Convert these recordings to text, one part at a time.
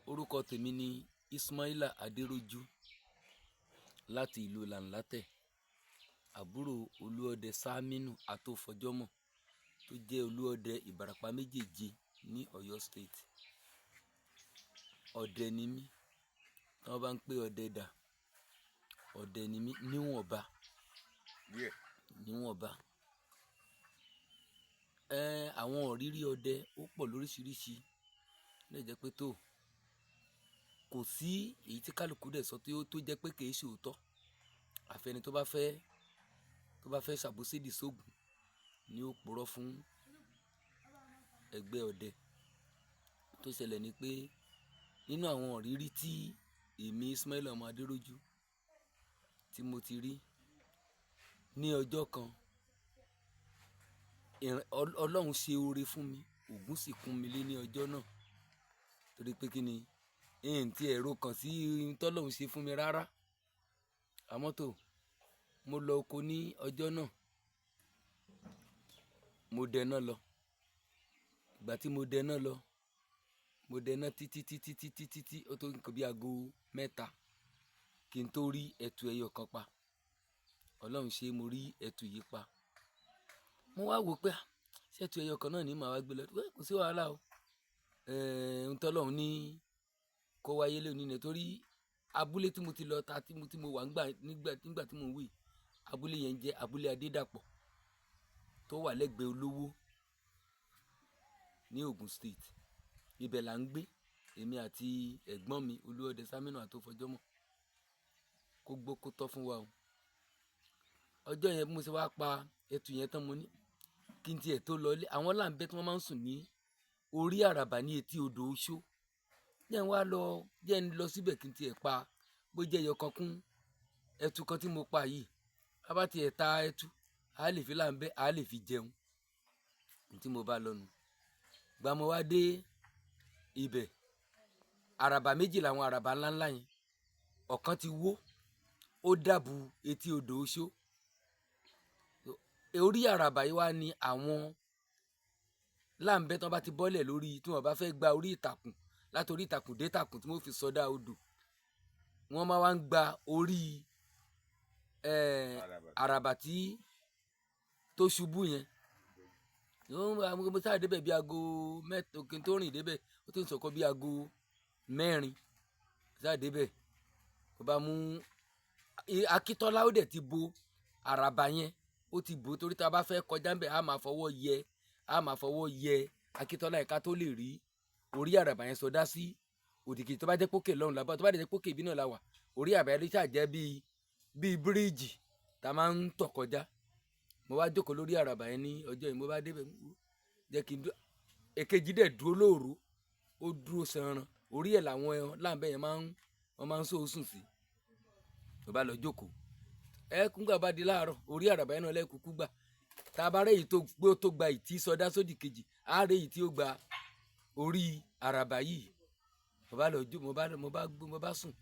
Orúkọ tèmi ni Ismaila Adéròjú láti ìlú Làǹlátẹ̀, àbúrò Olúọdẹ Saminu Atófọjọ́mọ̀ tó jẹ́ Olúọdẹ Ìbàràpá méjèèje ní Ọ̀yọ́ State. Ọdẹ ni mí. Tí wọ́n bá ń pé ọdẹ dà, ọdẹ ni mí níwọ̀nba, díẹ̀. Níwọ̀nba. Àwọn ìrírí ọdẹ ó pọ̀ lóríṣiríṣi. Ó lè jẹ́ pé tó kò sí èyí tí kálukú dẹ̀ sọ tó jẹ́ pé kì í ṣe òótọ́. Àfi ẹni tó bá fẹ́ ṣàbòsídìí sógun ni ó purọ́ fún ẹgbẹ́ ọdẹ. Tó ṣẹlẹ̀ ni pé nínú àwọn ìrírí tí èmi Ismaila ọmọ Adéròjú tí mo ti rí ní ọjọ́ kan, Ọlọ́run ṣe oore fún mi, Ògún sì kún mi lé ní ọjọ́ náà. Torí pé kí ni, n tí ẹ̀rọ kan sí ohun tí Ọlọ́run ṣe fún mi rárá. Àmọ́ tó, mo lọ oko ní ọjọ́ náà, mo dẹná lọ. Ìgbà tí mo dẹná lọ, mo dẹná títí títí títí títí ó tó nǹkan bí aago 3 kí n tó rí ẹtu ẹyọ kan pa. Ọlọ́run ṣe mo rí ẹtu yìí pa. Mo wá wò pé, ṣé ẹtu ẹyọ kan náà ni màá wá gbé lọ? Kò sí wàhálà o. Ohun tí Ọlọ́run ní kó wáyé lónìí ni torí abúlé tí mo ti lọ ta tí mo wà nígbà tí mò ń wí, abúlé yẹn jẹ́ abúlé Adédàpọ̀ tó wà lẹ́gbẹ̀ẹ́ Olówó ní Ogun State. Ibẹ̀ là ń gbé, èmi àti ẹ̀gbọ́n mi Olúọdẹ Saminu Atófọjọ́mọ̀. Kó gbó kó tọ́ fún wa o. Ọjọ́ yẹn bí mo ṣe wá pa ẹtu yẹn tán, mo ní kí n tiẹ̀ tó lọlé. Àwọn láǹbẹ́ tí wọ́n máa ń sùn ní orí àràbà ní etí odò Oṣó. Jẹ́ n wá lọ, jẹ́ n lọ síbẹ̀ kí n tiẹ̀ pa bó jẹ́ ẹyọ kan kún ẹtu kan tí mo pa yìí. Bá bá tiẹ̀ ta ẹtu, a lè fi láǹbẹ́, a lè fi jẹun. Ohun tí mo bá lọ nu. Ìgbà mo wá dé ibẹ̀, àràbà méjì làwọn àràbà ńlá ńlá yẹn. Ọ̀kan ti wó, ó dàbù etí odò Oṣó. Orí àràbà yìí wá ní àwọn láǹbẹ́ tí wọ́n bá ti bọ́lẹ̀ lórí, tí wọ́n bá fẹ́ gba orí ìtàkùn, láti orí ìtàkùn dé ìtàkùn tí wọ́n fi sọdá odò. Wọ́n máa wá ń gba orí, Àràbà. àràbà tí tó ṣubú yẹn. Mo sáré débẹ̀ bí aago 3 kí n tó rìn débẹ̀, ó tó ń sọ̀kọ bí aago 4. Sáré débẹ̀, mo bá mú Akíntọ́lá, ó dẹ̀ ti bo àràbà yẹn, ó ti bò ó torí tí a bá fẹ́ kọjá ńbẹ̀, a máa fọwọ́ yẹ Akíntọ́lá yẹn ká tó lè rí orí àràbà yẹn sọdá sí òdìkejì. Tó bá jẹ́ pókè lọ́run làbá, tó bá jẹ́ pókè ibi náà la wà, orí àràbà yẹn ṣáà jẹ́ bíi bíríìjì tá a máa ń tọ̀ kọjá. Mo wá jókòó lórí àràbà yẹn ní ọjọ́ yìí, mo bá débẹ̀, jẹ́ kí n dúró. Èkejì dẹ̀ dúró lóòró, ó dúró sanran, orí ẹ̀ làwọn láǹbẹ̀ yẹn wọ́n máa ń sóòsùn sí. Mo bá lọ jókòó. Ẹ kúngbà bá di láàárọ̀, orí àràbà yẹn náà lẹ́kùkú gbà. Tá a bá rẹ́ èyí tó gbó tó gba ìtí sọdá sódì kejì, á rẹ́ èyí tí ó gba orí àràbà yìí. Mo bá lọ jó, mo bá sùn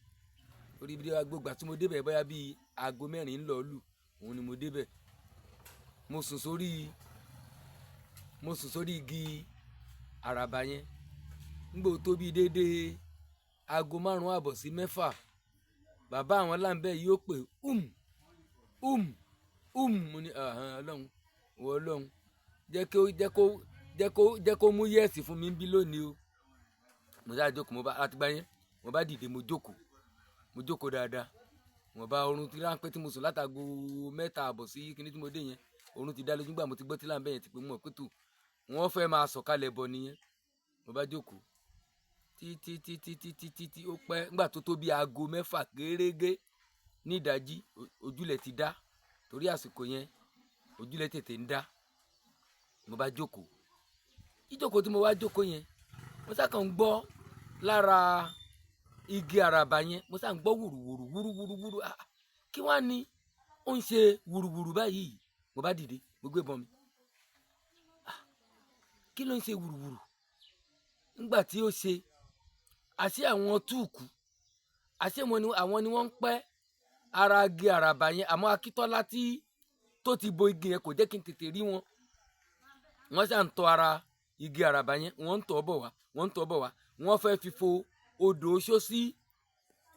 orí ibi gbogbo àti mo débẹ̀ bóyá bíi aago 4 ń lọ lù, òun ni mo débẹ̀. Mo sùn sórí igi àràbà yẹn. Nígbà tó bí déédéé aago 5:30 sí 6, bàbá àwọn láǹbẹ̀ yìí ó pè, um um um. Mo ní, Ọlọ́run, wọ Ọlọ́run, jẹ́ kó mú yes fún mi bí lónìí o. Mo sá jókòó, mo bá láti gbá yẹn, mo bá dìde, mo jókòó, mo jókòó dáadáa. Mo bá oorun tí ráńpẹ́ tí mo sùn látago 3:30 sí kíní tí mo dé yẹn, oorun ti dá lójú. Gbà mo ti gbọ́ tí láǹbẹ̀ yẹn ti pé, mo mọ̀ pé tó wọ́n fẹ́ máa sọ̀kalẹ̀ bọ̀ nìyẹn. Mo bá jókòó títí títí títí títí, ó pẹ́. Nígbà tó tó bí aago 6 gérégé ní ìdájí, ojúlẹ̀ ti dá, torí àsìkò yẹn ojúlẹ̀ tètè ń dá. Mo bá jókòó. Jíjókòó tí mo wá jókòó yẹn, mo sá kàn ń gbọ́ lára igi àràbà yẹn, mo sá ń gbọ́ wùrùwùrù wúrúwúrú wúrú. Ah, kí wá ní ó ń ṣe wùrùwùrù báyìí? Mo bá dìde, mo gbé bọ́n mi. Ah, kí ló ń ṣe wùrùwùrù? Nígbà tí ó ṣe, àṣé àwọn túùkù, àṣé àwọn ni wọ́n ń pẹ́ ara igi àràbà yẹn. Àmọ́ Akíntọ́lá tí tó ti bo igi yẹn kò jẹ́ kí n tètè rí wọn. Wọ́n ṣà ń tọ́ ara igi àràbà yẹn, wọ́n ń tọ́ bọ̀ wá, wọ́n ń tọ́ bọ̀ wá, wọ́n fẹ́ fi fo. odò Oṣó sí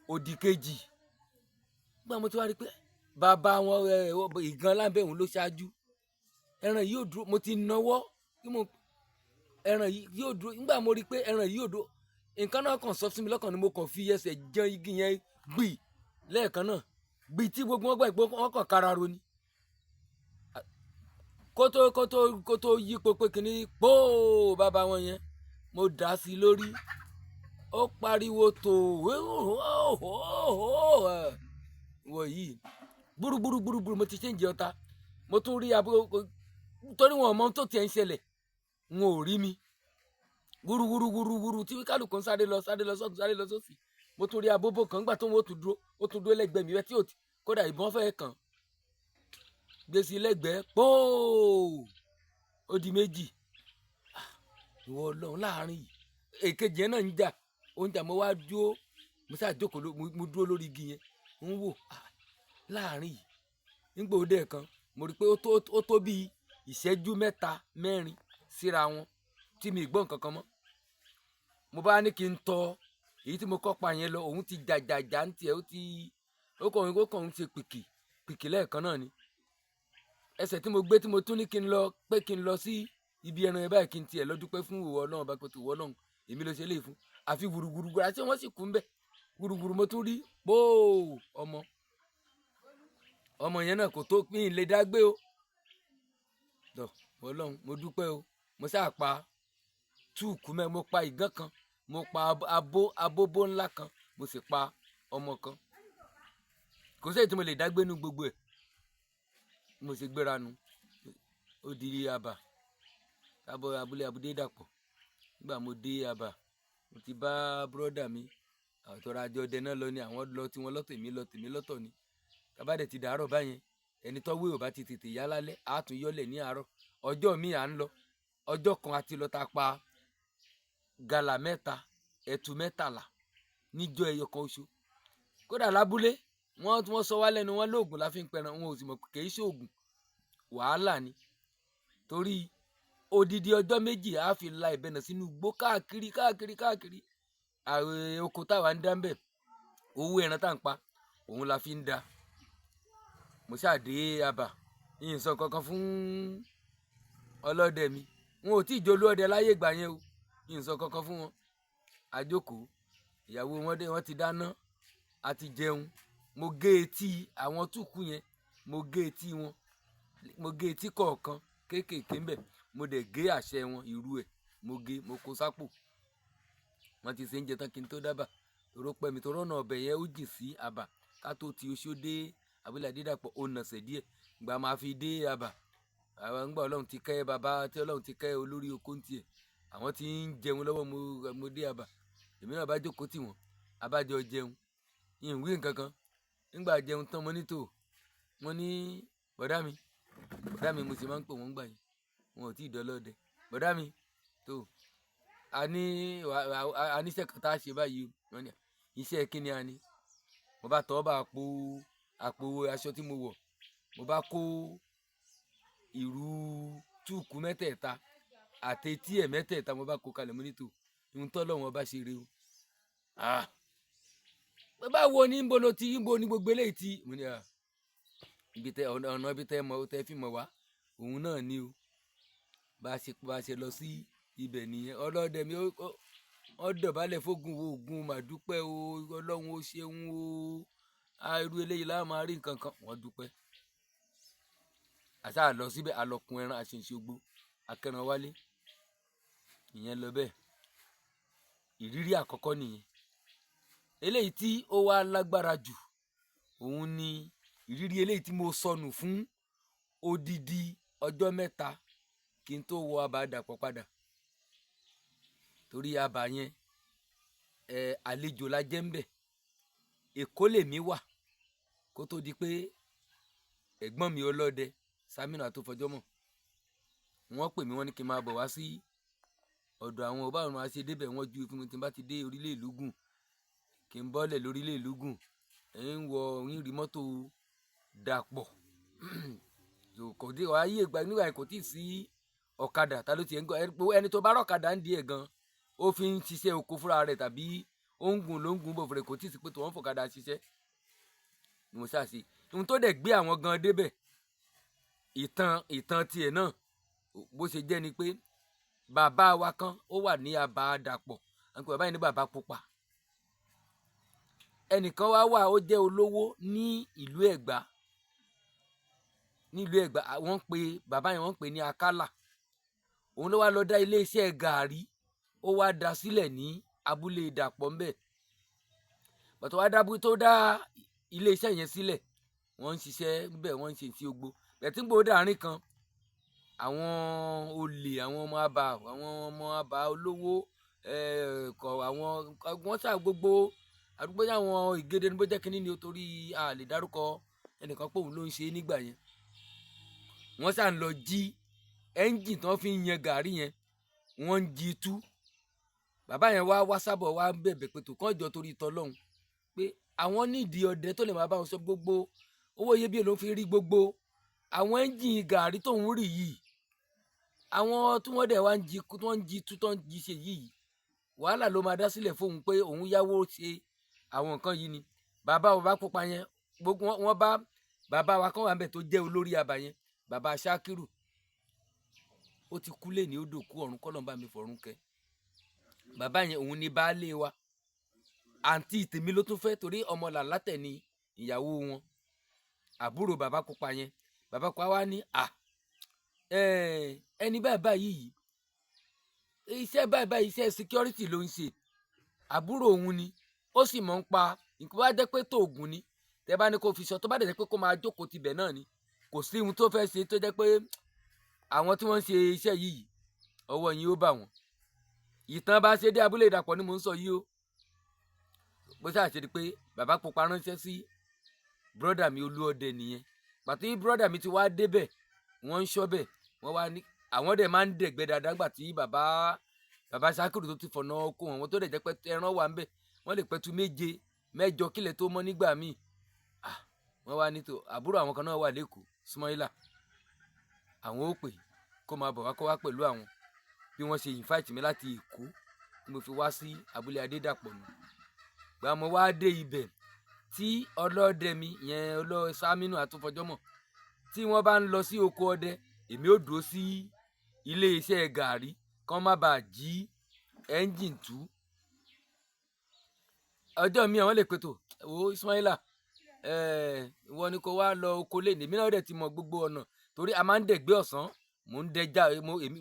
òdì kejì. Nígbà mo ti wá rí i pé bàbá wọn ìgan lábẹ́ òun ló ṣáájú, ẹran yìí ò dúró. Mo ti nawọ́ kí mo ẹran yìí yóò dúró. Nígbà mo rí i pé ẹran yìí ò dúró, nǹkan náà kàn sọ sí mi lọ́kàn ni. Mo kàn fi ẹsẹ̀ jẹ́ igi yẹn gbì lẹ́ẹ̀kan náà, gbì tí gbogbo wọn gbà pé wọ́n kàn kára ro ni. Kótó yípo pé kìíní póò bàbá wọn yẹn, mo dà á sí i lórí, ó pariwo tó wọ̀ yìí gbúrúgbúrúgbúrú. Mo ti ṣe ń jẹ ọta, mo tún rí abúlé torí wọn ò mọ ohun tó tiẹ̀ ń ṣẹlẹ̀, wọn ò rí mi. Wúruwúruwúruwúru tí kálukú ń sáré lọ, sáré lọ sọ́tún, sáré lọ sósì. Mo tún rí abóbó kan gbà tó ń wò, tún dúró, ó tún dúró lẹ́gbẹ̀ẹ́ mi bẹ́ẹ̀ tí ò tí kódà ìbọn fẹ́ kàn gbèsè lẹ́gbẹ̀ẹ́ póò, ó di méjì. Ìwọ Ọlọ́run, láàrin yìí èkejì yẹn náà ń jà, ó ń jà. Mo wá dúró, mo ṣáà jókòó, mo dúró lórí igi yẹn ń wò. Láàrin yìí nígbà òde kan, mo rí i pé ó tó bíi ìṣẹ́jú mẹ́ta mẹ́rin síra wọn tí mi ì gbọ́ nǹkan kan mọ́. Mo bá ní kí n tọ èyí tí mo kọ́ pa yẹn lọ, òun ti jàjàjà ń tiẹ̀, ó ti ó kàn ń ṣe pìkì pìkì lẹ́ẹ̀kan náà ni. Ẹsẹ̀ tí mo gbé tí mo tún ní kí n lọ pé kí n lọ sí ibi ẹran yẹn báyìí, kí n tiẹ̀ lọ dúpẹ́ fún ìwọ Ọlọ́run bá pé tó ìwọ Ọlọ́run èmi ló ṣe léyìí fún, àfi wùrùwùrù àti wọ́n sì kú ń bẹ̀. Wùrùwùrù mo tún rí póò ọmọ ọmọ yẹn náà kò tó pín in lè dá gbé o. Tọ Ọlọ́run, mo dúpẹ́ o. Mo sáà pa túùkù mẹ́, mo pa ìgán kan, mo pa abó abóbó ńlá kan, mo sì pa ọmọ kan. Kò sí èyí tí mo lè dá gbé nú gbogbo ẹ̀. Mo sì gbéra nu, ó di àbà kábọ̀ abúlé abúlé dàpọ̀. Nígbà mo dé àbà, mo ti bá búrọ́dà mi àtọ́ra àjọ ọdẹ náà lọ ni. Àwọn lọ tí wọ́n lọ́tọ̀, èmi lọ tèmi lọ́tọ̀ ni. Tábà dẹ̀ ti dàárọ̀ báyẹn, ẹni tọ́wé ò bá ti tètè yá lálẹ́, á tún yọ́lẹ̀ ní àárọ̀ ọjọ́ mi. À ń lọ ọjọ́ kan, àti lọ ta pa gàlà mẹ́ta, ẹ̀tù 13 níjọ́ ẹyọ kan oṣù. Kódà lábúlé wọ́n sọ wá lẹ́nu, wọn lóògùn la fi ń pẹran. Wọn ò sì mọ̀ pé kì í ṣoògùn, wàhálà ni, torí odidi ọjọ́ 2 á fi la ìbẹ̀nà sínú igbó káàkiri káàkiri káàkiri. Àwọn oko táwa ń dá ń bẹ̀, owó ẹran tá à ń pa òun la fi ń da. Mo ṣáà dé abà, yìí sọ kankan fún ọlọ́dẹ mi. Wọn ò tí ì jolú ọdẹ láyé ìgbà yẹn o. Yìí sọ kankan fún wọn. Àjókòó, ìyàwó wọn dé, wọn ti dáná, a ti jẹun. Mo gé etí àwọn túkú yẹn, mo gé etí wọn, mo gé etí kọ̀ọ̀kan kéékèèké ńbẹ̀, mo dẹ̀ gé àṣẹ wọn, ìrù ẹ̀ mo gé, mo kó sápò. Wọ́n ti ṣe ń jẹ tán kí n tó dábàá toró pẹ́ mi, toró ọ̀nà ọbẹ̀ yẹn ó jìn sí àbà. Ká tó ti Oṣó dé abúlé Adédàpọ̀, ó nàṣẹ̀ díẹ̀. Gbà máa fi dé àbà, àwọn ńgbà Ọlọ́run ti kẹ́ bàbá tí Ọlọ́run ti kẹ́ olórí oko ń tiẹ̀, àwọn tí ń jẹun lọ́wọ́. Mo dé àbà, èmi náà bá jókòó tì wọ́n, abájọ jẹun, ìwé nǹkan kan. Nígbà jẹun tán, mo ní tò, mo ní bọ̀dá mi, bọ̀dá mi mo sì máa ń pè wọ́n gbà yẹn, wọn ò tí ì dọ́lọ́dẹ. Bọ̀dá mi tó a ní a níṣẹ́ kan tá a ṣe báyìí o. Wọ́n ní iṣẹ́ kí ni a ní? Mo bá tọ́ bá àpò àpò aṣọ tí mo wọ̀, mo bá kó ìrù túùkù mẹ́tẹ̀ẹ̀ta àti etí ẹ̀ mẹ́tẹ̀ẹ̀ta, mo bá kó kalẹ̀. Mo ní tò, ohun tọ́ lọ́wọ́n bá ṣe rè o. Pé báwo ni, ń bo lo ti ń bo ní gbogbo eléyìí tí mo ní ibi tẹ ọ̀nà ibi tẹ mọ̀ tẹ fi mọ̀ wá òun náà ni o. Bá a ṣe lọ sí ibẹ̀ nìyẹn. Ọlọ́dẹ mi ó dọ̀bálẹ̀ fógun wo ògùn mà dúpẹ́ o, Ọlọ́run ó ṣeun o, irú eléyìí láà máa rí nǹkan kan. Wọ́n dúpẹ́. Àṣà lọ síbẹ̀, alọkùn ẹran àṣìṣe akẹran wálé. Ìyẹn lọ bẹ́ẹ̀. Ìrírí àkọ́kọ́ nìyẹn. Eléyìí tí ó wá lágbára jù òun ni ìrírí eléyìí tí mo sọnù fún odidi ọjọ́ 3 kí n tó wọ abà Dàpọ̀ padà, torí abà yẹn ẹ àlejò la jẹ́ ń bẹ̀. Èkó lèmi wà kó tó di pé ẹ̀gbọ́n mi ọlọ́dẹ Saminu Àtòfọjọ́mọ̀ wọ́n pè mí, wọ́n ní kí n máa bọ̀ wá sí ọ̀dọ̀ àwọn. Ọba àwọn àṣẹ débẹ̀, wọ́n ju fún mi tí n bá ti dé orílẹ̀ ìlú gùn, kí n bọ́lẹ̀ lórílẹ̀ ìlú gùn, ń wọ ń rí mọ́tò Dàpọ̀. Kò dé ayé ìgbà nígbà yẹn, kò tí ì sí ọ̀kadà. Ta ló tiẹ̀ ń gbọ́ ẹni tó bá rọ̀kadà ń di ẹ̀ gan, ó fi ń ṣiṣẹ́ oko fúnra rẹ̀ tàbí Ó ń gùn ló ń gùn bọ̀ fúnra, kò tí ì sí pé tó wọ́n fọ̀kadà ṣiṣẹ́ ni mo ṣáà ṣe. Ohun tó dẹ̀ gbé àwọn gan débẹ̀, ìtàn tiẹ̀ náà bó ṣe jẹ́ ni pé bàbá wa kan ó wà ní Abà Dàpọ̀, à ń pè bàbá yìí ní Bàbá Pupa. Ẹnìkan wá wà, ó jẹ́ olówó ní ìlú Ẹ̀gbá. Nílùú Ẹ̀gbá, wọ́n ń pe bàbá yẹn, wọ́n ń pè ní Akálà. Òun ló wá lọ dá iléeṣẹ́ gàárì, ó wá dá sílẹ̀ ní abúlé Dàpọ̀ ńbẹ̀. Bàtà wá dábú tó dá iléeṣẹ́ yẹn sílẹ̀, wọ́n ń ṣiṣẹ́ ńbẹ̀, wọ́n ń ṣe ti ogbó bẹ̀tí ń gbòó dàárín kan. Àwọn olè, àwọn ọmọ àbà, àwọn ọmọ àbà olówó kọ àwọn wọ́n ṣà gbogbo àdúgbò yà, àwọn ìgédé ní bó jẹ́ kínní ni o, torí a lè dárúkọ ẹnìkan pé òun ló ń ṣe é nígbà yẹn. Wọ́n ṣà ń lọ jí ẹ́ńjìn tí wọ́n fi ń yan gàárì yẹn, wọ́n ń jí tú. Bàbá yẹn wá wá sábọ̀ wá bẹ̀bẹ̀ pé tó kàn jọ torí tọlọ́hun, pé àwọn nídìí ọdẹ tó lè máa bá wọn sọ gbogbo owó iyebíye ló ń fi rí gbogbo àwọn ẹ́ńjìn gàárì tóun rí yìí. Àwọn tí wọ́n dẹ̀ wá ń jí, tí wọ́n ń jí tú, tó ń jí ṣe yìí, wàhálà ló máa dá sílẹ̀ fóun, pé òun yáwó ṣe àwọn nǹkan yìí ni. Bàbá bàbá pupa yẹn, gbogbo wọn bá bàbá wa kan wà níbẹ̀ tó jẹ́ olórí àbà yẹn, Bàbá Ṣakiru. Ó ti kú lé ní odò kú ọ̀run, kọ́lọ́n bá mi fọ̀run kẹ́ bàbá yẹn. Òun ni baálé wa. Àǹtí tèmi ló tún fẹ́, torí ọmọ làlátẹ̀ ni ìyàwó wọn, àbúrò bàbá pupa yẹn. Bàbá pupa wa ní à ẹni báyìí báyìí yìí, iṣẹ́ báyìí báyìí, iṣẹ́ security ló ń ṣe, àbúrò òun ni, ó sì mọ̀ ń pa nǹkan. Bá jẹ́ pé tóògùn ni tẹ́ bá ní kó fi sọ, tó bá dẹ̀ jẹ́ pé kó máa jókòó tibẹ̀ náà ni, kò sí ohun tó fẹ́ ṣe tó jẹ́ pé àwọn tí wọ́n ń ṣe iṣẹ́ yìí, ọwọ́ yín ó bà wọ́n. Ìtàn bá ṣe dé abúlé Ìdàpọ̀ ni mò ń sọ yìí o. Bó ṣáà ṣe di pé bàbá pupa ránṣẹ́ sí brọ́dà mi Olúọdẹ nìyẹn. Pàtó brọ́dà mi ti wá débẹ̀, wọ́n ń ṣọ́bẹ̀, wọ́n wá ní àwọn dẹ̀ máa ń dẹ̀gbẹ́ dáadáa gbà tí bàbá Ṣakiru tó ti fọ̀nà oko wọn, tó dẹ̀ jẹ́ pé ẹran wà ń bẹ̀, wọ́n lè pẹ̀tù méje mẹ́jọ kílẹ̀ tó mọ́ nígbà míì. Wọ́n wá ní tó àbúrò àwọn kan náà wà lẹ́kọ̀ọ́, Smaila, àwọn ó pè kó máa bọ̀ wá, kó wá pẹ̀lú àwọn. Bí wọ́n ṣe invite mi láti Èkó tí mo fi wá sí abúlé Adédàpọ̀ nù. Gbà mo wá dé ibẹ̀ tí ọlọ́dẹ mi yẹn, ọlọ́ Saminu Àtúnfọjọ́mọ̀, tí wọ́n bá ń lọ sí oko ọdẹ, èmi ò dúró sí ilé iṣẹ́ gàárì kán má bàa jí ẹ́ńjìn tú. Ọjọ́ mi àwọn lè pètò wo Ismaila, ìwọ ni kó wá lọ oko lé. Èmi náà dẹ̀ ti mọ gbogbo ọ̀nà, torí a máa ń dẹ̀gbẹ́ ọ̀sán, mò ń dẹja,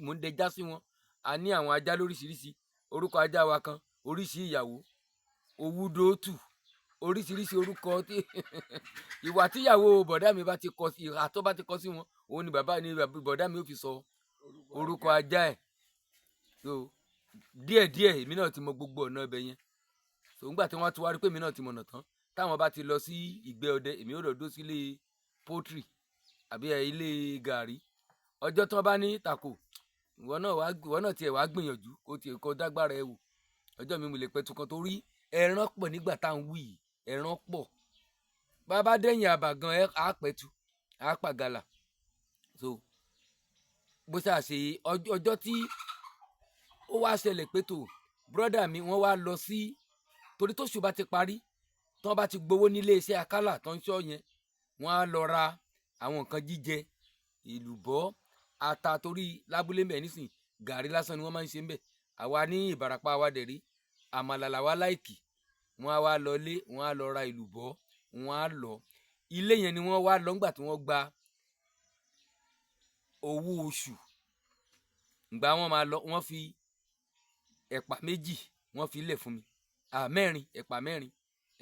mò ń dẹja sí wọn. A ní àwọn ajá lóríṣiríṣi. Orúkọ ajá wa kan, oríṣi ìyàwó owúdóòtù, oríṣiríṣi orúkọ tí ìwà tíyàwó bọ̀dá mi bá ti kọ sí, ìhà tó bá ti kọ sí wọn, òun ni bàbá ni bọ̀dá mi ó fi sọ orúkọ ajá ẹ̀. So díẹ̀díẹ̀ èmi náà ti mọ gbogbo ọ̀nà ibẹ̀ yẹn. So ńgbà tí wọ́n ti wá rí pé èmi náà ti mọ̀nà tán, táwọn bá ti lọ sí ìgbẹ́ ọdẹ, èmi ò lọ dó sílé pọ́tírì àbí ilé gàárì. Ọjọ́ tí wọ́n bá ní tako, ìwọ náà wá, ìwọ náà tiẹ̀ wá gbìyànjú kó tiẹ̀ kó dágbára ẹ wò. Ọjọ́ mi mo lè pẹ̀tù kan, torí ẹran pọ̀ nígbà tá à ń wí yìí, ẹran pọ̀. Bàbá dẹ́yìn àbà gan ẹ á pẹ̀tù, á pàgàlà. So bó ṣáà ṣe ọjọ́ tí ó wá ṣẹlẹ̀ pé tó brọ́dà mi wọ́n wá lọ sí, torí tóṣù bá ti parí, tí wọ́n bá ti gbowó nílé iṣẹ́ Akálà tó ń ṣọ́ yẹn, wọ́n á lọ ra àwọn nǹkan jíjẹ, èlùbọ́, ata, torí lábúlé mbẹ̀ nísìn gàrí lásán ni wọ́n máa ń ṣe mbẹ̀. Àwa ní Ìbàràpá wa dẹ̀ rí àmàlà làwa láìkì. Wọ́n á wá lọ lé, wọ́n á lọ ra èlùbọ́, wọ́n á lọ ilé yẹn ni wọ́n wá lọ ńgbà tí wọ́n gba owó oṣù. Ìgbà wọ́n máa lọ, wọ́n fi ẹ̀pà méjì, wọ́n fi lẹ̀ fún mi, mẹ́rin, ẹ̀pà mẹ́rin,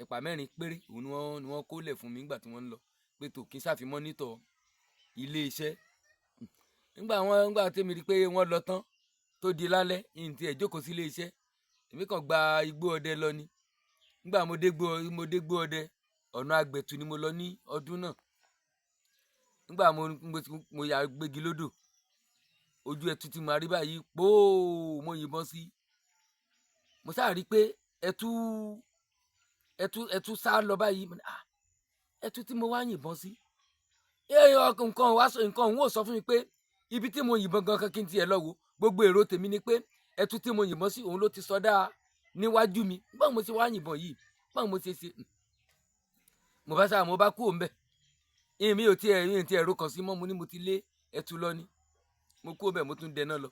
ẹ̀pà mẹ́rin péré òun ni wọ́n kó lẹ̀ fún mi nígbà tí wọ́n ń lọ, pé tó kí n ṣàfimọ́ nítọ̀ ilé iṣẹ́. Nígbà tẹ́mi rí pé wọ́n lọ tán tó di lálẹ́, ní ti ẹ̀ jókòó sí ilé iṣẹ́, èmi kàn gba igbó ọdẹ lọ ni. Nígbà mo dé gbó ọdẹ, ọ̀nà Àgbẹ̀tù ni mo lọ ní ọdún náà. Nígbà mo yà gbégi lódò, ojú ẹtu tí mo rí báyìí póò, mo yìnbọn sí. Mo sáà rí i pé ẹtu sá lọ báyìí. Mo ní, ah, ẹtu tí mo wá yìnbọn sí, nǹkan wá sọ, nǹkan òun ò sọ fún mi pé ibi tí mo yìnbọn gan kan kí n tiẹ̀ lọ wò. Gbogbo èrò tèmi ni pé ẹtu tí mo yìnbọn sí, òun ló ti sọdá. Níwájú mi, báwo mo ṣe wá yìnbọn yìí? Báwo mo ṣe ṣe? Mo bá sáà, mo bá kú òun bẹ́ẹ̀. Ìyẹn mi ò tiẹ̀ mi ò tiẹ̀ ro kàn sí mọ́. Mo ní mo ti lé ẹtu lọ ni. Mo kú òun bẹ́ẹ̀, mo tún dẹná lọ,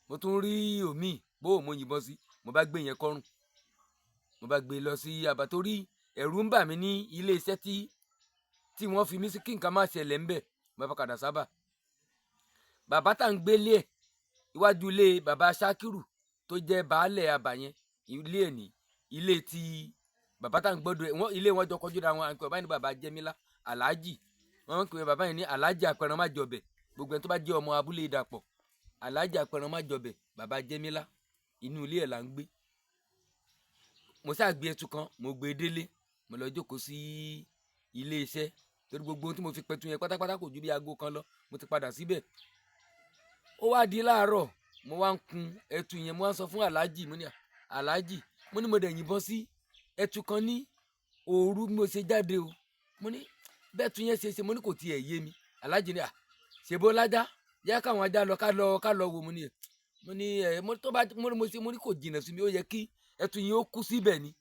mo tún rí òmíì bó mo yìnbọn sí. Mo bá gbé yẹn kọ́rùn, mo bá gbé lọ sí àbá, torí ẹ̀rù ń bà mí ní ilé iṣẹ́ tí wọ́n fi mí sí, kí nǹkan má ṣẹlẹ̀ ń bẹ̀. Mo bá padà sábà bàbá tá à ń gbélé ẹ̀, iwájú ilé bàbá Ṣakiru tó jẹ́ baálẹ̀ àbà yẹn, ilé ẹ̀ ní ilé tí bàbá tá à ń gbọ́dọ̀ ẹ̀ wọ́n, ilé wọn jọ kọjú ra wọn. Àǹkọ́ báyìí ní bàbá Jẹ́mílá Aláàjì, wọ́n ń pè bàbá yẹn ní Aláàjì Apẹran Májọbẹ̀. Gbogbo ẹni tó bá jẹ́ ọmọ abúlé Ìdàpọ̀, Aláàjì Apẹran Májọbẹ̀, bàbá Jẹ́mílá, inú ilé ẹ̀ là ń gbé. Mo ṣáà gbé ẹtu kan, mo gbé e délé, mo lọ jókòó sí ilé iṣẹ́, torí gbogbo ohun tí mo fi pẹtu yẹn pátápátá kò ju bí aago kan lọ, mo ti padà síbẹ̀. Ó wá di láàárọ̀, mo wá ń kun ẹtu yẹn, mo wá ń sọ fún Aláàjì, mo ní, "Aláàjì," mo ní, "mo dẹ̀ yìnbọn sí ẹtu kan ní òru bí mo ṣe jáde o." Mo ní bẹ́ẹ̀ tún yẹn ṣe ṣe, mo ní kò tiẹ̀ yé mi. Aláàjì ní, "À ṣèbó lájá yá káwọn ajá lọ, ká lọ wò." Mo ní ẹ, mo ní ẹ, mo tó bá mo ní mo ṣe, mo ní kò jìnnà sí mi, ó yẹ kí ẹtu yẹn ó kú síbẹ̀ ni.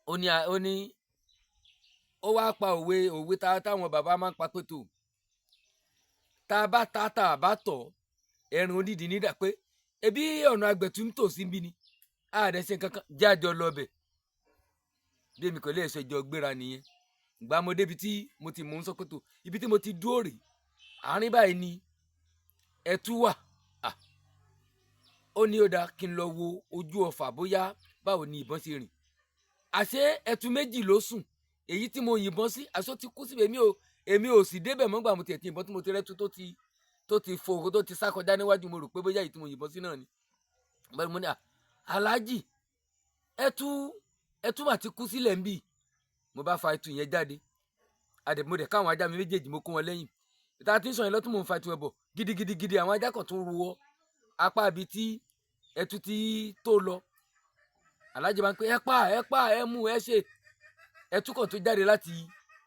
Ó ní ó wá pa òwe, òwe táwọn bàbá máa ń pa pé tó tá a bá ta tá a bá tọ̀ ẹran onídìí nídà, pé ebi ọ̀nà àgbẹ̀tú ń tò sí bí ni àdẹ ṣe kankan jájọ lọ bẹ̀. Bí èmi kò lè ṣe jọ gbéra nìyẹn. Ìgbà mo débi tí mo ti mú un sọ pé tó ibi tí mo ti dúró rè, àárín báyìí ni ẹtú wà. Ó ní ó dáa kí n lọ wo ojú ọfà bóyá báwo ni ìbọn ṣe rìn. Àṣé ẹtù méjì ló sùn, èyí tí mo yìnbọn sí, àṣọ ti kú síbẹ̀. Èmi ò sì débẹ̀ mọ́gbà mo tiẹ̀ ti yìnbọn tí mo ti rẹ́tú tó ti fò, tó ti sá kọjá níwájú. Mo rò pé bóyá èyí tí mo yìnbọn sí náà ni. Bẹ́ẹ̀ mo ní, "À Aláàjì, ẹtú ẹtú mà ti kú sílẹ̀ ń bì." Mo bá fa ẹtù yẹn jáde, àdè mo dẹ̀ káwọn ajá mi méjèèjì, mo kó wọn lẹ́yìn. Ìta tí ń sọ yẹn lọ́tún, mò ń fa ẹtù ẹ̀ bọ̀ gidigidigidi, àwọn ajá kan tún ru ọ apá ibi tí ẹtù tí tó lọ. Aláàjì bá ń pè, "Ẹ pa, ẹ pa, ẹ mú, ẹ ṣe." Ẹtù kan tó jáde láti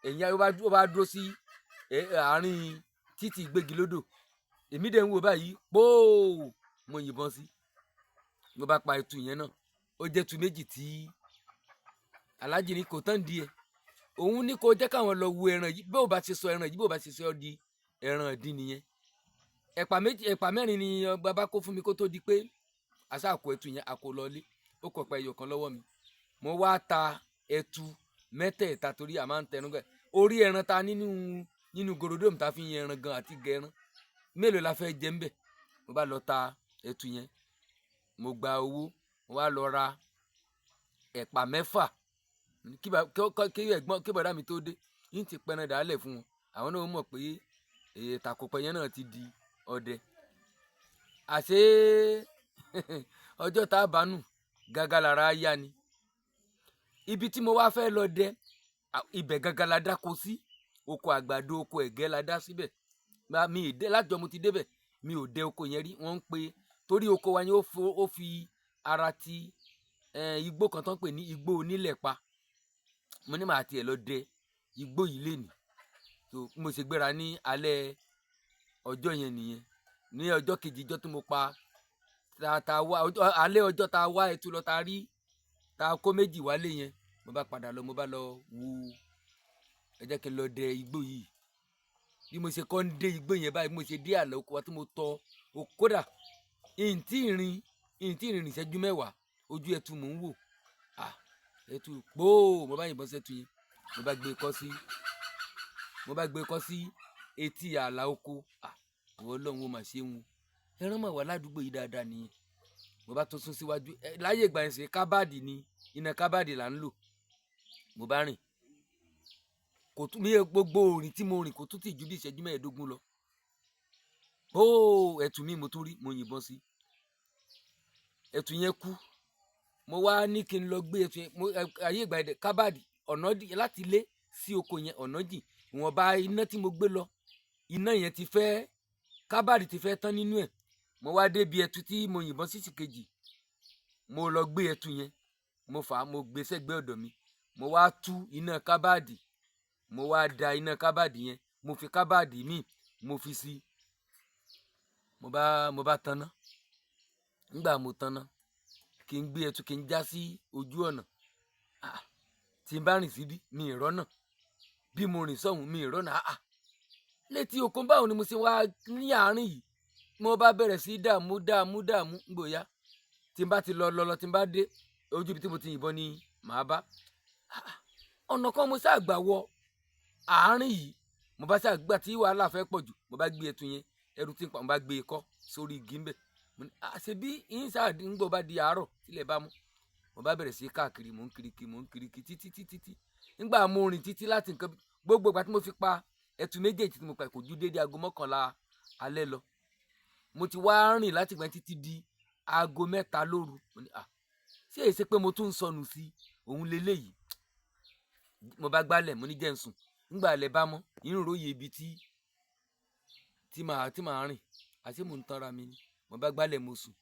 ẹ̀yìn, ó bá dúró sí àárín títì gbégilódò. Èmi dẹ̀ ń wò báyìí póò, mo yìnbọn sí, mo bá pa ẹtù yẹn náà. Ó jẹ́ ẹtù méjì tí Aláàjì ní kò tán di ẹ̀. Òun ní kó jẹ́ káwọn lọ wo ẹran yìí, bí ó bá ṣe sọ ẹran yìí, bí ó bá ṣe sọ di ẹran ìdín nìyẹn. Ẹ̀pà méjì, ẹ̀pà mẹ́rin ni bàbá kó fún mi kó tó di pé àṣà àkó ẹtù yẹn àkó lọlé. Ó kọ̀ pa ẹyọ kan lọ́wọ́ mi. Mo wá ta ẹtù mẹ́tẹ̀ẹ̀ta, torí a máa ń tẹnu gẹ̀ orí ẹran ta nínú gorodóòmù ta fi ń yan ẹran gan àti gẹran mélòó la fẹ́ jẹ ń bẹ̀. Mo bá lọ ta ẹtù yẹn, mo gba owó, mo wá lọ ra ẹ̀pà mẹ́fà kí ẹ̀gbọ́n, kí bọ̀dá mi tó dé, yín ti pẹran dàálẹ̀ fún wọn. Àwọn náà mọ̀ pé tàkùpẹ̀ yẹn náà ti di ọdẹ. Àṣé ọjọ́ tá a bá nù gágá lára yá ni. Ibi tí mo wá fẹ́ lọ dẹ, ibẹ̀ gágá la dáko sí, oko àgbàdo, oko ẹ̀gẹ́ la dá síbẹ̀. Mi ì dé látijọ́ mo ti débẹ̀, mi ò dẹ oko yẹn rí. Wọ́n ń pe torí oko wa yẹn, ó fi ara ti igbó kan tó ń pè ní igbó onílẹ̀pa. Mo ní màá tiẹ̀ lọ dẹ igbó yìí lénìí. So bí mo ṣe gbéra ní alẹ́ ọjọ́ yẹn nìyẹn. Ní ọjọ́ kejì, ọjọ́ tí mo pa ta wá alẹ́ ọjọ́ ta wá ẹtù lọ, ta rí ta kó méjì wálé yẹn, mo bá padà lọ, mo bá lọ wo, ẹ jẹ́ kí n lọ dẹ igbó yìí. Bí mo ṣe kọ́ ń dé igbó yẹn báyìí, bí mo ṣe dé àlọ́ oko wa tí mo tọ kódà ìntí ìrìn ìṣẹ́jú 10, ojú ẹtu mò ń wò. Ah, ẹtu gbóò! Mo bá yìnbọn sẹ́tu yẹn, mo bá gbé kọ́ sí etí ààlà oko. Ah, ìwọ Ọlọ́run, ó mà ṣe ń wo ẹran mà wà ládùúgbò yìí dáadáa nìyẹn. Mo bá tún sún síwájú. Láyé ìgbà yẹn, ṣe kábàdì ni, iná kábàdì là ń lò. Mo bá rìn, kò tún mi gbogbo òrìn tí mo rìn kò tún tì ju bí ìṣẹ́jú 15 lọ, ó ẹtù mi mo tún rí, mo yìnbọn sí, ẹtù yẹn kú. Mo wá ní kí n lọ gbé ẹtù yẹn. Mo ayé ìgbà yẹn kábàdì, ọ̀nà láti lé sí oko yẹn, ọ̀nà jìn. Ìwọ̀nba iná tí mo gbé lọ, iná yẹn ti fẹ́, kábàdì ti fẹ́ tán nínú ẹ̀. Mo wá débi ẹtù tí mo yìnbọn sí sì kejì, mo lọ gbé ẹtù yẹn, mo fà á, mo gbé sẹ́gbẹ́ ọ̀dọ̀ mi. Mo wá tú iná kábàdì, mo wá da iná kábàdì yẹn, mo fi kábàdì míì mo fi sí. Mo bá tanná. Nígbà mo tanná Kí n gbé ẹtu, kí n já sí ojú ọ̀nà. Ah, tí n bá rìn síbí, mi ì rọ́nà. Bí mo rìn sọ́hùn, mi ì rọ́nà. Ah, létí okun, báwo ni mo ṣe wá ní àárín yìí? Mo bá bẹ̀rẹ̀ sí dààmú, dààmú, dààmú. Ngbòya tí n bá ti lọ lọ lọ, tí n bá dé ojú ibi tí mo ti yìnbọn ni màá bá. Ah, ọ̀nà kan mo ṣáà gbà wọ àárín yìí. Mo bá ṣáà gbà tí wàhálà fẹ́ pọ̀ jù, mo bá gbé ẹtu yẹn, ẹrù tí ń pa, mo bá gbé e kọ́ sórí igi ńbẹ̀. Mo ní àṣẹ bí yín ṣáà ń gbọ́ bá di àárọ̀ tílẹ̀ bá mú. Mo bá bẹ̀rẹ̀ sí káàkiri, mò ń kiri kiri, mò ń kiri kiri títí títí tí nígbà mo rìn títí láti nǹkan gbogbo ìgbà tí mo fi pa ẹtu méjèèjì tí mo pa, kò ju déédéé 11:00 alẹ́ lọ. Mo ti wá rìn láti ìgbà títí di 3:00 lóru. Mo ní à, ṣé èsì pé mo tún ń sọnù sí òun leléyìí? Mo bá gbálẹ̀, mo ní jẹ́ ń sùn. Ńgbà alẹ́ bá mọ́, inú róye ibi tí màá rìn. Àṣé mò ń tanra mi ni. Mo bá gbálẹ̀, mo sùn.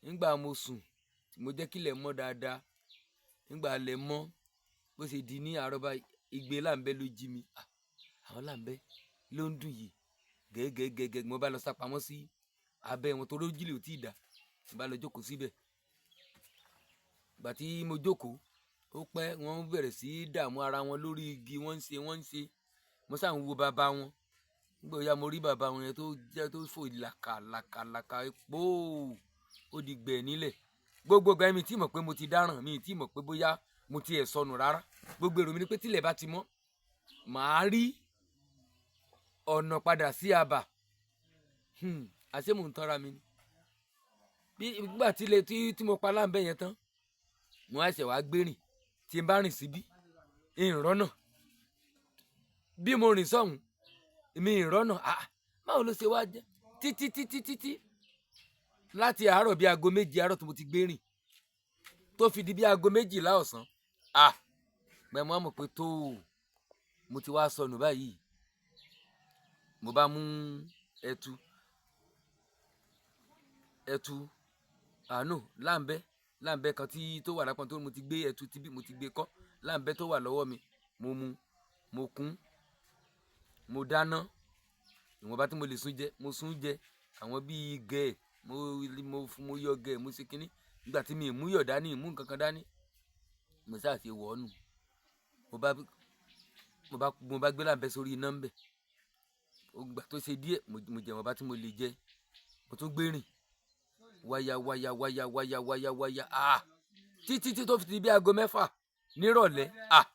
Ńgbà mo sùn, mo jẹ́ kílẹ̀ mọ́ dáadáa. Ńgbà alẹ́ mọ́, bó ṣe di ní àárọ̀ báyìí, igbe láǹbẹ́ ló jí mi. Àwọn láǹbẹ́ ló ń dùn yìí gẹ́gẹ́gẹ́gẹ́. Mo bá lọ sápamọ́ sí abẹ́ wọn torí ojú ò tí ì dá. Mo bá lọ jókòó síbẹ̀. Ìgbà tí mo jókòó, ó pẹ́, wọ́n bẹ̀rẹ̀ sí í dààmú ara wọn lórí igi. Wọ́n ń ṣe, wọ́n ń ṣe. Mo sáà ń wo bàbá wọn. Nígbà ó yá, mo rí bàbá wọn yẹn tó jẹ́ tó fò làkà làkà làkà póò, ó di gbẹ̀ nílẹ̀. Gbogbo ìgbà mi tí mọ̀ pé mo ti dáràn, mi tí mọ̀ pé bóyá mo ti ẹ̀ sọnù rárá. Gbogbo èrò mi ni pé tílẹ̀ bá ti mọ́, màá rí ọ̀nà padà sí abà. Àṣé mò ń tanra mi ni. Bí nígbà tí ilé tí mo pa láǹbẹ̀ yẹn tán, mo wá ṣẹ̀ wá gbé rìn. Tí n bá rìn síbí, ìrọ́nà. Bí mo rìn sọ́hùn, mi ìrọ́nà. Ah, báwo ló ṣe wá jẹ́? Títí títí títí láti àárọ̀ bí 7:00 àárọ̀ tí mo ti gbé rìn tó fi di bí 12:00 ọ̀sán. Ah, gbẹ̀mọ́ mọ̀ pé tó mo ti wá sọnù báyìí. Mo bá mú ẹtu ẹtu àánú láǹbẹ́ láǹbẹ́ kan tí tó wà lápá tó mo ti gbé ẹtu tí bí mo ti gbé kọ́ láǹbẹ́ tó wà lọ́wọ́ mi. Mo mú, mo kún, mo dáná ìwọ̀nba tí mo lè sún jẹ, mo sún jẹ àwọn bíi gẹ̀ẹ́. Mo yọ gẹ̀ẹ́, mo ṣe kínní. Nígbà tí mi ì mú yọ̀ dání, mú nǹkan kan dání, mo sáà ṣe wọ̀ ọ́ nù. Mo bá gbé láǹbẹ́ sórí iná ńbẹ̀. Ìgbà tó ṣe díẹ̀, mo jẹ ìwọ̀nba tí mo lè jẹ. Mo tún gbé rìn wáyà wáyà wáyà wáyà wáyà wáyà, ah, títí tí tó fi di bí 6:00 nírọ̀lẹ́. Ah,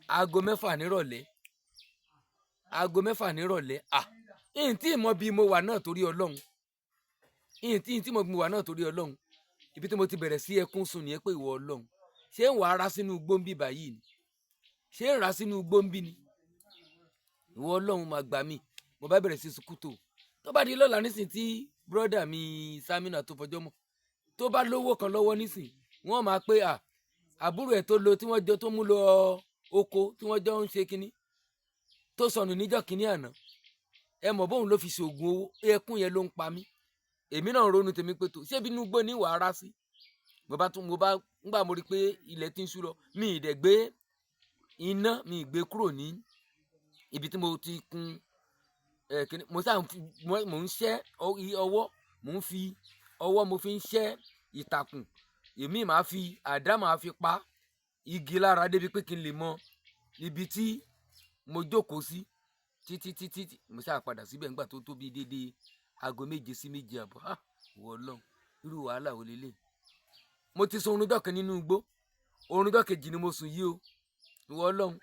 6:00 nírọ̀lẹ́, 6:00 nírọ̀lẹ́. Ah, ìyìn tí ìmọ̀ bí mo wà náà torí Ọlọ́run, ìyìn tí mo bí mo wà náà torí Ọlọ́run. Ibi tí mo ti bẹ̀rẹ̀ sí ẹkún sun nìyẹn pé ìwọ Ọlọ́run, ṣé ń wàá ra sínú gbóǹbì báyìí ni? Ṣé ń ra sínú gbóǹbì ni? Ìwọ Ọlọ́run máa gbà mí. Mo bá bẹ̀rẹ̀ sí sunkún. Tó bá di lọ́la nísìn tí brọ́dà mi Samina tó fọjọ́ mọ́, tó bá lówó kan lọ́wọ́ nísìn, wọ́n máa pé à àbúrò ẹ̀ tó lọ tí wọ́n jọ tó mú lọ oko tí wọ́n jọ ń ṣe kínní tó sọnù níjọ́ kínní àná, ẹ mọ̀ bóun ló fi ṣoògùn owó. Ẹkún yẹn ló ń pa mí. Èmi náà ronú tèmi pé tó ṣé bínú gbó ní wàá rá sí. Mo bá tún mo bá ńgbà mo rí i pé ilẹ̀ ti ń ṣú lọ, mi ì dẹ̀ gbé iná, mi ì gbé kúrò ní ibi tí mo ti kun ẹ kíní. Mo sáà mò ń ṣẹ́ ọwọ́, mò ń fi ọwọ́, mo fi ń ṣẹ́ ìtàkùn. Èmi máa fi àdá, máa fi pa igi lára débi pé kí n lè mọ ibi tí mo jókòó sí títí títí. Mo sáà padà síbẹ̀ nígbà tó tó bí déédéé 7:00 sí 7:30. Ah, ìwọ Ọlọ́run, irú wàhálà wo lélẹ̀? Mo ti sun oorun jọ́ kan nínú igbó, oorun jọ́ kejì ni mo sùn yìí o. Ìwọ Ọlọ́run,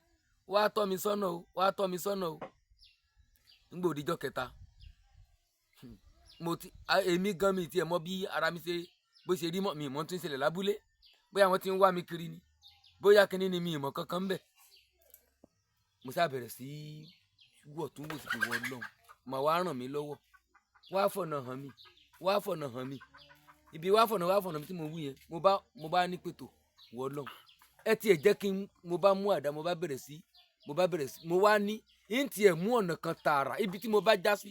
wá tọ́ mi sọ́nà o, wá tọ́ mi sọ́nà o. Nígbà ó di jọ́ kẹta, mo ti èmi gan mi tiẹ̀ mọ̀ bí ara mi ṣe bó ṣe rí mọ́ mi mọ́ tó ń ṣẹlẹ̀ lábúlé, bóyá wọ́n ti ń wá mi kiri ni, bóyá kinní ni, mi ì mọ̀ kankan ń bẹ̀. Mo sá bẹ̀rẹ̀ sí wọ̀ tún wò sí pé ìwọ Ọlọ́run mà wá ràn mí lọ́wọ́, wá fọ̀nà hàn mí, wá fọ̀nà hàn mí ibi, wá fọ̀nà mi tí mo wí yẹn. Mo bá ní pètò, ìwọ Ọlọ́run, ẹ tiẹ̀ jẹ́ kí n mo bá mú àdá, mo bá bẹ̀rẹ̀ sí mo wá ní ń tiẹ̀ mú ọ̀nà kan tààrà ibi tí mo bá já sí,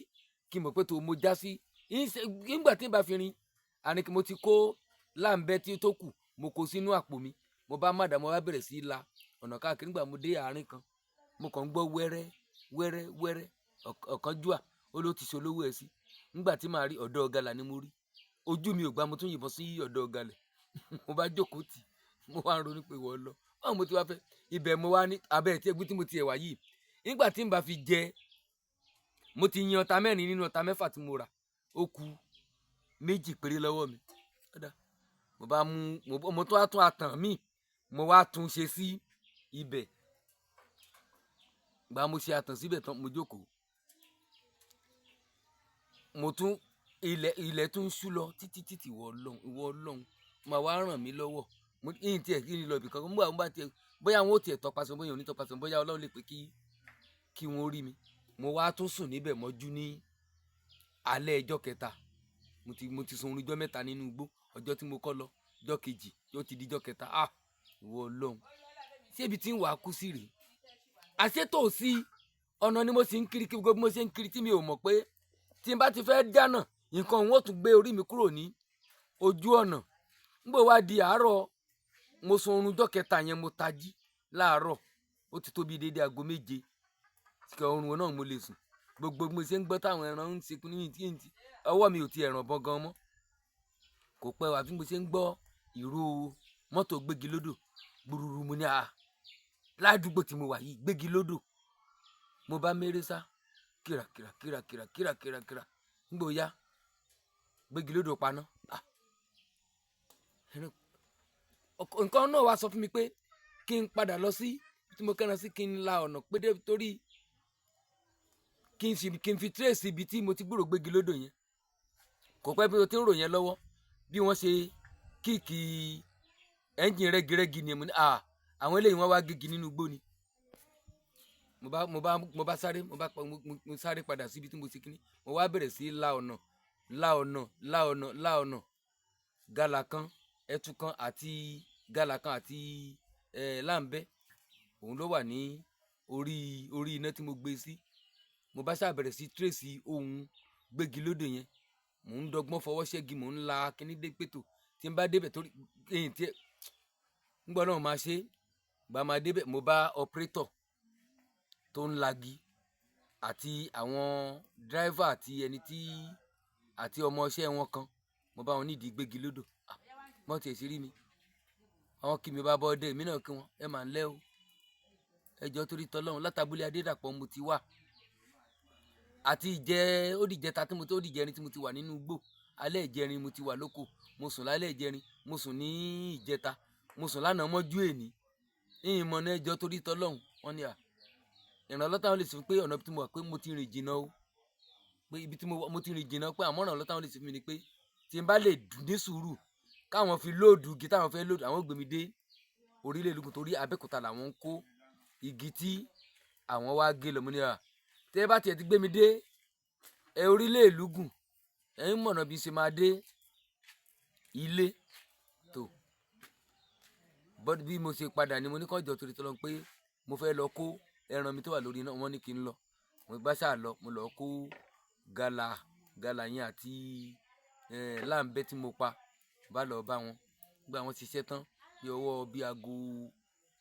kí n mọ̀ pé tó mo já sí nígbà tí n bá fi rin àní kí mo ti kó láǹbẹ́ tí tó kù, mo kó sínú àpò mi. Mo bá má dà, mo bá bẹ̀rẹ̀ sí la ọ̀nà káàkiri. Nígbà mo dé àárín kan, mo kàn ń gbọ́ wẹ́rẹ́ wẹ́rẹ́ wẹ́rẹ́. Ọ̀kánjúà ó ló ti ṣolówó ẹ̀ sí. Nígbà tí màá rí ọ̀dọ́ ọ̀gálà ni mo rí. Ojú mi ò gbà, mo tún yìnbọn sí ọ̀dọ̀ ọ̀gàlẹ̀. Mo bá jókòó tì, mo wá ń ronú pé wọ́n lọ báwo mo ti wá fẹ́ ibẹ̀. Mo wá ní abẹ́ tí ẹgbẹ́ tí mo ti ẹ̀ wá yìí, nígbà tí n bá fi jẹ, mo ti yan ọta mẹ́rin nínú ọta mẹ́fà tí mo rà, ó kù méjì péré lọ́wọ́ mi. Ọ̀dà mo bá mú, mo tún wá tún àtàn míì, mo wá tún ṣe sí ibẹ̀. Gba mo ṣe àtàn síbẹ̀ tán, mo jókòó, mo tún ilẹ̀ tún ṣú lọ títí títí. Ìwọ Ọlọ́run, ìwọ Ọlọ́run máa wá ràn mí lọ́wọ́. Mo yìí tiẹ̀ kí n lọ ibì kan, mo bá tiẹ̀ bóyá wọn ò tiẹ̀ tọpasẹ̀, bóyá ò ní tọpasẹ̀, bóyá Ọlọ́run lè pé kí wọ́n rí mi. Mo wá tún sùn níbẹ̀ mọ́jú ní alẹ́ ẹjọ́ kẹta. Mo ti sun oorun ijọ́ mẹ́ta nínú igbó. Ọjọ́ tí mo kọ́ lọ, ọjọ́ kejì, yóò ti di ijọ́ kẹta. Ah, ìwọ Ọlọ́run, ṣé ibi tí ń wàá kú sí rèé? Àṣetòsí ọ̀nà ni mo sì ń kiri kí gbogbo bí mo ṣe ń kiri tí mi ò mọ̀ pé tí n bá ti fẹ́ dáná nǹkan, òun ó tún gbé orí mi kúrò ní ojú ọ̀nà. Nígbà wá di àárọ̀, mo sun oorun ọjọ́ kẹta yẹn, mo tají láàárọ̀, ó ti tó bí déédéé aago 7 kí oorun náà mo lè sùn. Gbogbo bí mo ṣe ń gbọ́ táwọn ẹran ń ṣe ní tí tí ọwọ́ mi ò ti ẹ̀ràn bọ́n gan mọ́. Kò pẹ́ wá, bí mo ṣe ń gbọ́ ìró mọ́tò gbégi lódò gbúrúrú, mo ní a ládùúgbò tí mo wà yìí, gbégi lódò. Mo bá méré sá kíra kíra kíra kíra kíra kíra kíra. Nígbà ó yá, gbégi lódò paná. Ah, nǹkan náà wá sọ fún mi pé kí n padà lọ sí tí mo kẹ́ran sí, kí n la ọ̀nà pédé, torí kí n sì kí n fi trace ibi tí mo ti gbúrò gbégi lódò yẹn. Kò pẹ́, bí mo ti ń rò yẹn lọ́wọ́, bí wọ́n ṣe kick ẹ́ńjìn rẹ́girẹ́gi ni. Mo ní à, àwọn eléyìí wọ́n wá gégi nínú igbó ni. Mo bá sáré, mo bá pa- mo mo sáré padà síbi tí mo ti kíní. Mo wá bẹ̀rẹ̀ sí í la ọ̀nà, la ọ̀nà, la ọ̀nà, la ọ̀nà. Gàlà kan, ẹtu kan àti gàlà kan àti láǹbẹ́, òun ló wà ní orí iná tí mo gbé sí. Mo bá ṣáà bẹ̀rẹ̀ sí trace ohun gbégi lódò yẹn. Mò ń dọ́gbọ́n fọwọ́ ṣẹ́gi, mò ń la kíní dé pètò tí n bá débẹ̀, torí ẹ̀yìn tí ń gbọ́ náà máa ṣe gbà máa débẹ̀. Mo bá operator tó ń lagi àti àwọn driver àti ẹni tí àti ọmọọṣẹ́ wọn kan, mo bá wọn nídìí gbégi lódò. Ah, wọ́n tiẹ̀ sí rí mi, àwọn kí mi bá bọ́ dé, èmi náà kí wọn, ẹ máa ń lẹ́ o, ẹ jọ̀ọ́, torí tọ́lọ́run, látàbúlé Adédàpọ̀ mo ti wà àti ìjẹ, ó dìjẹta tí mo ti, ó dìjẹrin tí mo ti wà nínú igbó. Alẹ́ ìjẹrin mo ti wà lóko, mo sùn lálẹ́ ìjẹrin, mo sùn ní ìjẹta, mo sùn lánàá mọ́jú èní ìyìn mọ̀ náà. Ẹ jọ̀ọ́, torí tọ́lọ́run. Wọ́n ní à ìrànlọ́wọ́ táwọn lè ṣe fún pé ọ̀nà tí mo wà, pé mo ti rìn jìnnà o, pé ibi tí mo wà, mo ti rìn jìnnà, pé àmọ́ ìrànlọ́wọ́ táwọn lè ṣe fún mi ni pé tí n bá lè ní sùúrù káwọn fi load igi táwọn fẹ́ load, àwọn ò gbé mi dé orílẹ̀ ìlú, torí Abẹ́òkúta làwọn ń kó igi tí àwọn wá gé lọ. Mo ní à, tẹ́ bá tiẹ̀ ti gbé mi dé ẹ orílẹ̀ ìlú gùn, ẹ̀yin mọ̀nà bí n ṣe máa dé ilé tó bọ́dí. Bí mo ṣe padà ni mo ní kàn jọ torí tọ́lọ́ pé mo fẹ́ lọ kó ẹran mi tó wà lórí iná. Wọ́n ní kí n lọ. Mo bá ṣáà lọ, mo lọ kó gàlà gàlà yẹn àti láǹbẹ́ tí mo pa, bá lọ bá wọn. Nígbà wọ́n ṣiṣẹ́ tán, bí ọwọ́ bí aago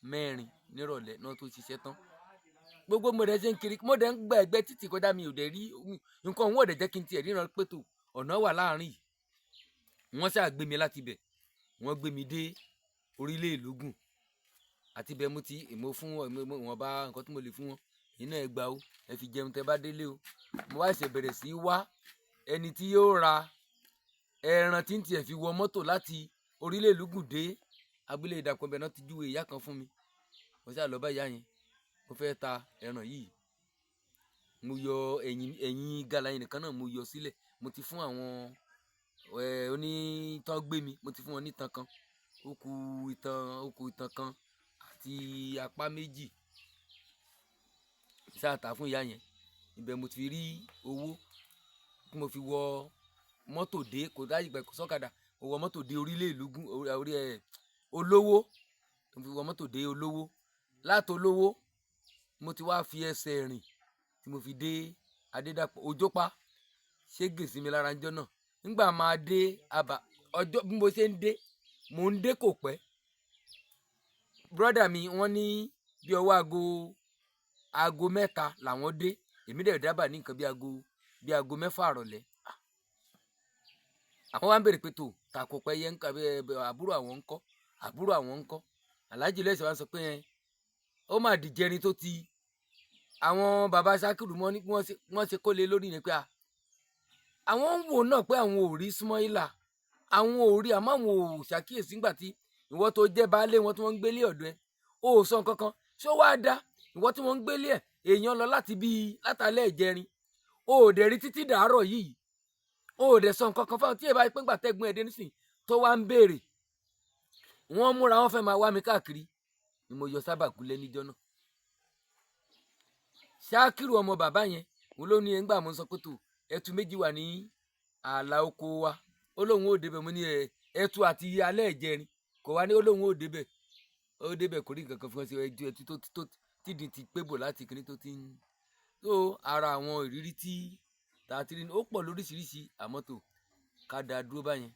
4 nírọ̀lẹ́ náà tó ṣiṣẹ́ tán. Gbogbo mo dẹ̀ ṣe ń kiri, mo dẹ̀ ń gba ẹ̀gbẹ́ títì kọjá, mi ò dẹ̀ rí nǹkan òun ò dẹ̀ jẹ́ kí n tiẹ̀ ríran pé tó ọ̀nà wà láàrin yìí. Wọ́n ṣáà gbé mi láti ibẹ̀, wọ́n gbé mi dé orílẹ̀ ìlú gùn àti ibẹ̀ mo ti mo fún wọn bá nǹkan tí mo lè fún wọn iná ẹ gbà o, ẹ fi jẹun tẹ bá délé o. Mo wá ṣe bẹ̀rẹ̀ sí í wá ẹni tí yóò ra ẹran tí ń tiẹ̀ fi wọ mọ́tò láti orílẹ̀ ìlú gùn dé abúlé Ìdàpọ̀. Ibẹ̀ náà ti júwe ìyá kan fún mi. Mo ṣáà lọ bá ìyá yẹn, mo fẹ́ ta ẹran yìí. Mo yọ ẹ̀yìn gàlà yẹn nìkan náà mo yọ sílẹ̀. Mo ti fún àwọn onítàn gbé mi, mo ti fún wọn ní ìtàn kan, ó kù ìtàn, ó kù ìtàn kan àti apá méjì. Ṣáà tà fún ìyá yẹn. Ibẹ̀ mo ti rí owó tí mo fi wọ mọ́tò dé. Kò dájú ìgbà kò sọ́kadà, mo wọ mọ́tò dé orílẹ̀ ìlú gùn, orí ẹ̀ olówó. Mo fi wọ mọ́tò dé olówó. Láti olówó mo ti wá fi ẹsẹ̀ rìn tí mo fi dé Adédàpọ̀. Òjò pa ṣégè sí mi lára ńjọ́ náà. Nígbà máa dé àbá ọjọ́, bí mo ṣe ń dé, mò ń dé, kò pẹ́, brọ́dà mi wọ́n ní bí ọwọ́ aago 3 làwọn dé. Èmi dẹ̀ dábàá ní nǹkan bí aago 6 àrọ̀lẹ́. Àwọn wa ń béèrè pé tó takò pẹ́ yẹn ń kọ́ àbúrò àwọn ń kọ́, àbúrò àwọn ń kọ́. Aláàjì lẹ́sẹ̀ wa sọ pé ẹ ó mà dìjẹrin tó ti àwọn baba Sakiru mọ́ ní wọ́n ṣe kó lé lórí ni pé àwọn ń wò náà pé àwọn ò rí Ismaila, àwọn ò rí, àmọ́ àwọn ò ṣàkíyèsí nígbà tí ìwọ tó jẹ́ baálé wọn tí wọ́n ń gbélé ọ̀dọ̀ ẹ, ó sọ nǹkan kan. Ṣó wáá dá ìwọ tí wọ́n ń gbélé ẹ̀, èèyàn lọ láti bíi látàlẹ́ ìjẹrin, ó ò dẹ̀ rí títí dàárọ̀ yìí, ó ò dẹ̀ sọ nǹkan kan fáwọn tí ẹ bá pẹ́ ńgbà tẹ́gbọ́n ẹ̀ dé nísìnyí tó wá ń béèrè. Wọ́n múra wọn fẹ́ máa wá mi káàkiri ni mo yọ sábà gúnlẹ̀ níjọ́ náà. Ṣákìrù ọmọ bàbá yẹn òun ló ní ẹgbà mo sọ pé tó ẹtu méjì wà ní ààlà oko wa, ó lóun ò débẹ̀. Mo ní ẹtu àti alẹ́ ìjẹrin kò wá ní, ó lóun ò débẹ̀, ó débẹ̀ kò rí nǹkan kan fún ẹ sí ẹjú ẹtu tó tídìí ti pébò láti kíní tó ti ń tó. Ara àwọn ìrírí tí tá a ti rí ó pọ̀ lóríṣiríṣi, àmọ́ tó ká dáa dúró báyẹn.